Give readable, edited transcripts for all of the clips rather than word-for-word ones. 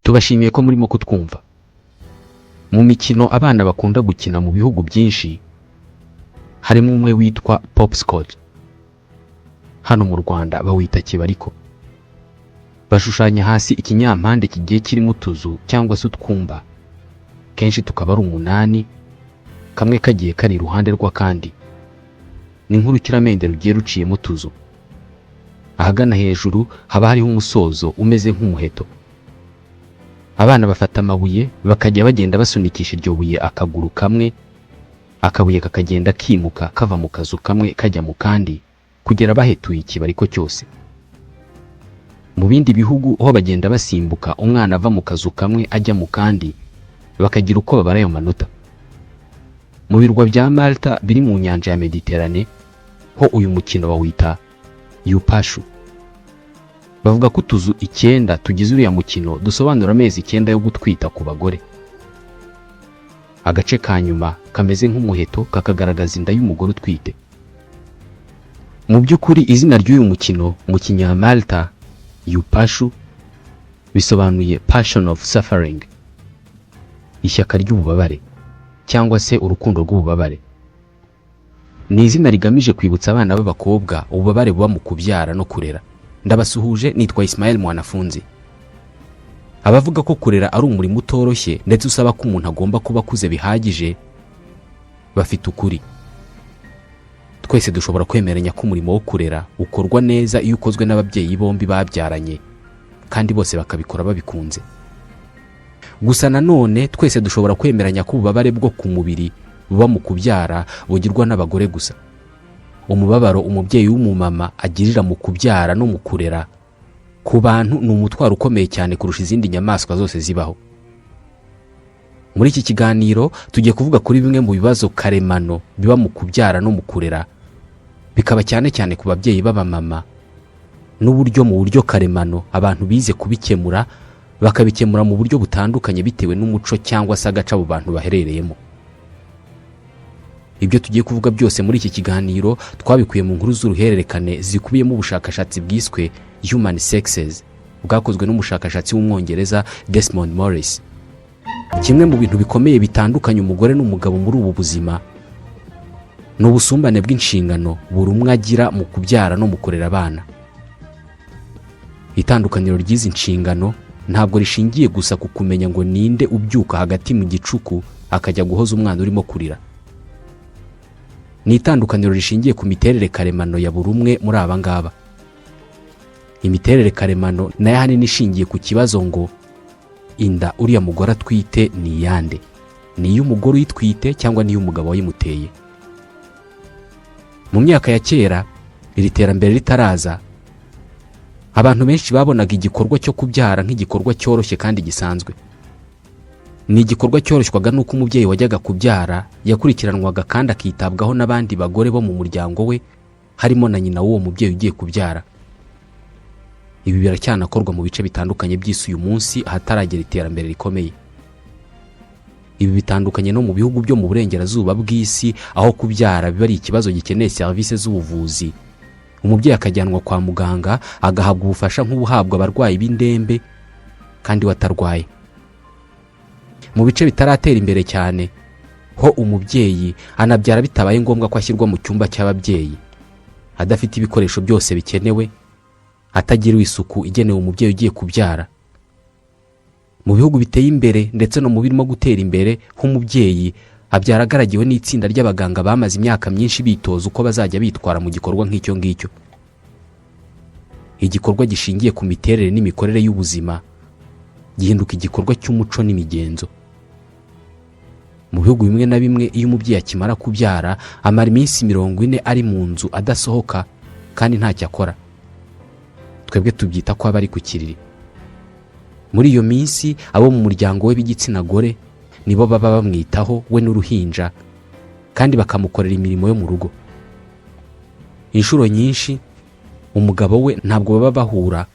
Tubashimiye ko murimo kutwumva. Mu mikino abana bakunda gukina mu bihugu byinshi, harimo umwe witwa hopscotch. Hano mu Rwanda bawita kibariko. Bashushanya hasi ikinyampande kigiye kirimo utuzu cyangwa se utwumba, kenshi tukaba ari umunani, kamwe kagiye kari iruhande rw'akandi. Ni nk'urukiramende rugiye ruciyemo utuzu. Ahagana hejuru haba hariho umusozo umeze nk'umuheto. Abana bafata amabuye, bakajya bagenda basunikisha iryo buye akaguru kamwe, akabuye kakagenda kimuka kava mu kazu kamwe kajya mu kandi, kugera bahetuye ikibariko cyose. Mu bindi bihugu ho bagenda basimbuka, umwana ava mu kazu kamwe ajya mu kandi, bakagira uko babara ayo manota. Mu birwa bya Malta biri mu nyanja ya Mediterane ho, uyu mukino bawita yupashu. Bavuga ko utuzu icyenda tugize uriya mukino dusobanura amezi 9 yo gutwita ku bagore. Agace ka nyuma kameze nk'umuheto kakagaragaza inda y'umugore utwite. Mu by'ukuri, izina ry'uyu mukino mu Kinyamalta, yupashu, bisobanuye "passion of suffering", ishyaka ry'ububabare cyangwa se urukundo rw'ububabare. Ni izina rigamije kwibutsa abana b'abakobwa ububabare buba mu kubyara no kurera. Ndabasuhuje, nitwa Ismael Mwanafunzi. Abavuga ko kurera ari umurimo utoroshye ndetse usaba ko umuntu agomba kuba akuze bihagije bafite ukuri. Twese dushobora kwemeranya ko umurimo wo kurera ukorwa neza iyo ukozwe n'ababyeyi bombi babyaranye, kandi bose bakabikora babikunze. Gusa nanone twese dushobora kwemeranya ko ububabare bwo ku mubiri buba mu kubyara bugirwa n'abagore gusa. Umubabaro umubyeyi w'umumama agirira mu kubyara no mu kurera ku bantu ni umutwaro ukomeye cyane kurusha izindi nyamaswa zose zibaho. Muri iki kiganiro tugiye kuvuga kuri bimwe mu bibazo karemano biba mu kubyara no mu kurera, bikaba cyane cyane ku babyeyi b'abamama, n'uburyo mu buryo karemano abantu bize kubikemura, bakabikemura mu buryo butandukanye bitewe n'umuco cyangwa se agace abo bantu baherereyemo. Ibyo tugiye kuvuga byose muri iki kiganiro twabikuye mu nkuru z'uruhererekane zikubiyemo ubushakashatsi bwiswe "Human Sexes", bwakozwe n'umushakashatsi w'Umwongereza Desmond Morris. Kimwe mu bintu bikomeye bitandukanye umugore n'umugabo muri ubu buzima ni ubusumbane bw'inshingano buri umwe agira mu kubyara no mu kurera abana. Itandukaniro ry'izi nshingano ntabwo rishingiye gusa ku kumenya ngo ninde ubyuka hagati mu gicuku akajya guhoza umwana urimo kurira. Ni itandukaniro rishingiye ku miterere karemano ya buri umwe muri aba ngaba. Imiterere karemano nayo ahanini ishingiye ku kibazo ngo: inda uriya mugore atwite ni iyande? Ni iy'umugore uyitwite cyangwa ni iy'umugabo wayimuteye? Mu myaka ya kera, iri terambere ritaraza, abantu benshi babonaga igikorwa cyo kubyara nk'igikorwa cyoroshye kandi gisanzwe. Ni igikorwa cyoroshywaga n'uko umubyeyi wajyaga kubyara yakurikiranwaga kandi akitabwaho n'abandi bagore bo mu muryango we, harimo na nyina w'uwo mubyeyi ugiye kubyara. Ibi biracyanakorwa mu bice bitandukanye by'isi uyu munsi ahataragera iterambere rikomeye. Ibi bitandukanye no mu bihugu byo mu burengerazuba bw'isi, aho kubyara biba ari ikibazo gikeneye serivisi z'ubuvuzi, umubyeyi akajyanwa kwa muganga, agahabwa ubufasha nk'ubuhabwa abarwayi b'indembe kandi we atarwaye. Mu bice bitaratera imbere cyane ho, umubyeyi anabyara bitabaye ngombwa ko ashyirwa mu cyumba cy'ababyeyi, adafite ibikoresho byose bikenewe, atagiriwe isuku igenewe umubyeyi ugiye kubyara. Mu bihugu biteye imbere ndetse no mu birimo gutera imbere, h'umubyeyi abyara agaragiwe n'itsinda ry'abaganga bamaze imyaka myinshi bitoza uko bazajya bitwara mu gikorwa nk'icyo ngicyo. Igikorwa gishingiye ku miterere n'imikorere y'ubuzima gihinduka igikorwa cy'umuco n'imigenzo. Mu bihugu bimwe na bimwe, iyo umubyeyi akimara kubyara amara iminsi 40 ari mu nzu adasohoka kandi ntacyo akora. Twebwe tubyita ko aba ari ku kiriri. Muri iyo minsi, abo mu muryango we b'igitsina gore nibo baba bamwitaho, we n'uruhinja, kandi bakamukorera imirimo yo mu rugo. Inshuro nyinshi umugabo we ntabwo baba bahura,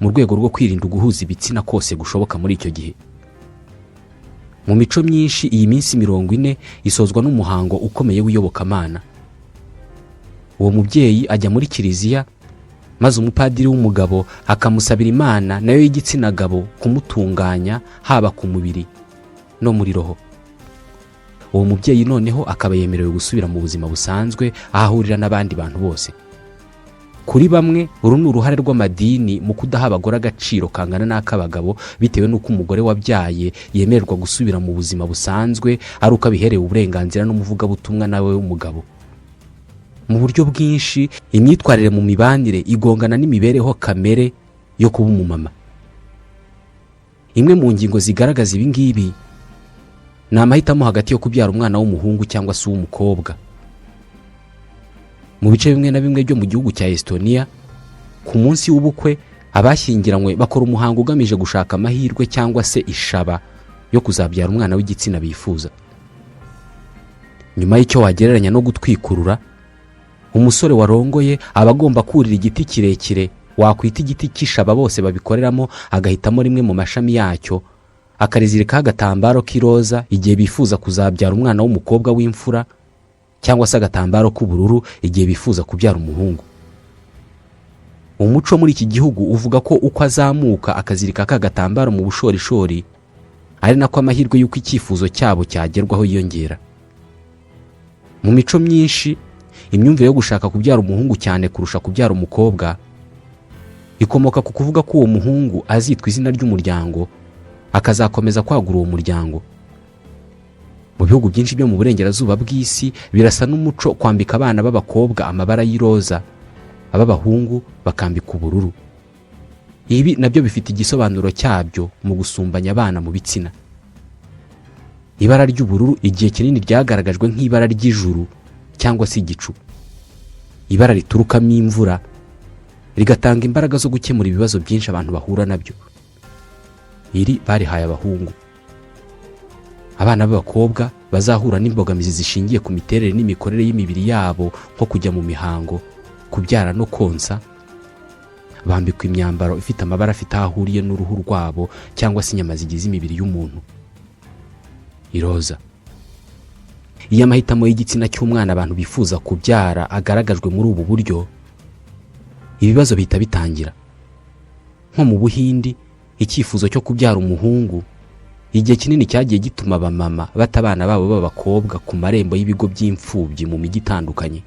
mu rwego rwo kwirinda uguhuza ibitsina kose gushoboka muri icyo gihe. Mu mico myinshi, iyi minsi 40 isozwa n'umuhango ukomeye w'iyobokamana. Uwo mubyeyi ajya muri kiliziya. Maze umupadiri w'umugabo akamusabira Imana nayo y'igitsina gabo kumutunganya, haba ku mubiri no muri roho. Uwo mubyeyi noneho akaba yemerewe gusubira mu buzima busanzwe, aho ahurira n'abandi bantu bose. Kuri bamwe, uru ni uruhare rw'amadini mu kudaha abagore agaciro kangana n'ak'abagabo, bitewe n'uko umugore wabyaye yemererwa gusubira mu buzima busanzwe ari uko abiherewe uburenganzira n'umuvugabutumwa nawe w'umugabo. Mu buryo bwinshi, imyitwarire mu mibanire igongana n'imibereho kamere yo kuba umumama. Imwe mu ngingo zigaragaza ibi ngibi ni amahitamo hagati yo kubyara umwana w'umuhungu cyangwa se uw'umukobwa. Mu bice bimwe na bimwe byo mu gihugu cya Estonia, ku munsi w'ubukwe abashyingiranywe bakora umuhango ugamije gushaka amahirwe cyangwa se ishaba yo kuzabyara umwana w'igitsina bifuza. Nyuma y'icyo wagereranya no gutwikurura, umusore warongoye aba agomba kurira igiti kirekire wakwita igiti cy'ishaba bose babikoreramo, agahitamo rimwe mu mashami yacyo, akarizirikaho agatambaro k'iroza igihe bifuza kuzabyara umwana w'umukobwa w'imfura, cyangwa se agatambaro k'ubururu igihe bifuza kubyara umuhungu. Umuco muri iki gihugu uvuga ko uko azamuka akazirika ka gatambaro mu bushorishori, ari nako amahirwe y'uko icyifuzo cyabo cyagerwaho yiyongera. Mu mico myinshi, imyumvire yo gushaka kubyara umuhungu cyane kurusha kubyara umukobwa ikomoka ku kuvuga ko uwo muhungu azitwa izina ry'umuryango, akazakomeza kwagura uwo muryango. Mu bihugu byinshi byo mu burengerazuba bw'isi, birasa n'umuco kwambika abana b'abakobwa amabara y'iroza, ab'abahungu bakambika ubururu. Ibi nabyo bifite igisobanuro cyabyo mu gusumbanya abana mu bitsina. Ibara ry'ubururu igihe kinini ryagaragajwe nk'ibara ry'ijuru cyangwa se igicu, ibara riturukamo imvura, rigatanga imbaraga zo gukemura ibibazo byinshi abantu bahura nabyo. Iri barihaye abahungu. Abana b'abakobwa bazahura n'imbogamizi zishingiye ku miterere n'imikorere y'imibiri yabo, nko kujya mu mihango, kubyara no konsa, bambikwa imyambaro ifite amabara afite aho ahuriye n'uruhu rwabo cyangwa se inyama zigize imibiri y'umuntu, iroza. Iyo amahitamo y'igitsina cy'umwana abantu bifuza kubyara agaragajwe muri ubu buryo, ibibazo bihita bitangira. Nko mu Buhindi, icyifuzo cyo kubyara umuhungu igihe kinini cyagiye gituma abamama bata abana babo b'abakobwa ku marembo y'ibigo by'imfubyi mu mijyi itandukanye.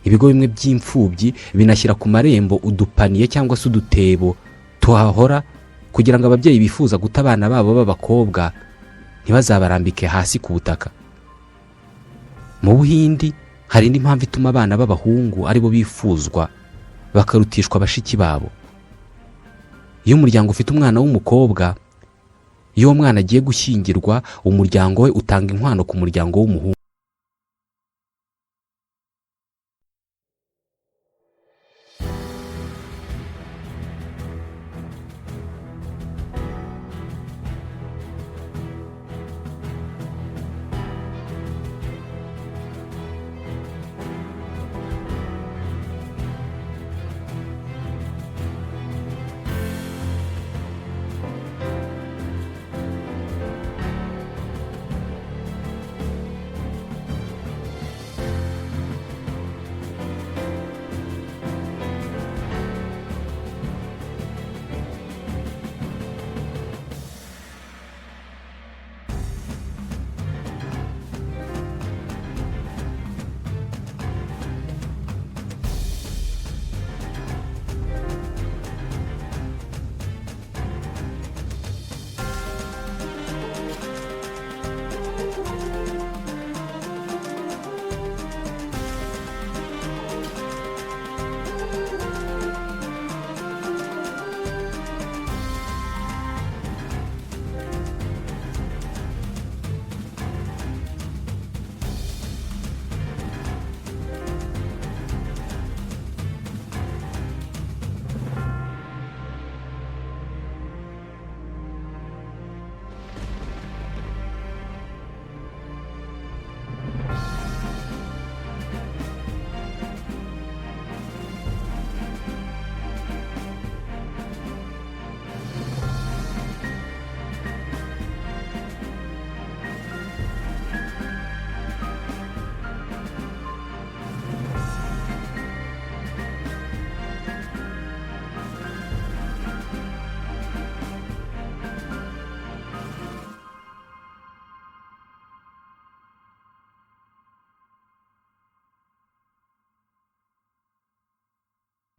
Ibigo bimwe by'imfubyi binashyira ku marembo udupaniye cyangwa se udutebo tuhahora, kugira ngo ababyeyi bifuza guta abana babo b'abakobwa ntibazabarambike hasi ku butaka. Mu Buhindi hari indi mpamvu ituma abana b'abahungu aribo bifuzwa bakarutishwa bashiki babo. Iyo umuryango ufite umwana w'umukobwa, iyo uwo mwana agiye gushyingirwa, umuryango we utanga inkwano ku muryango w'umuhungu.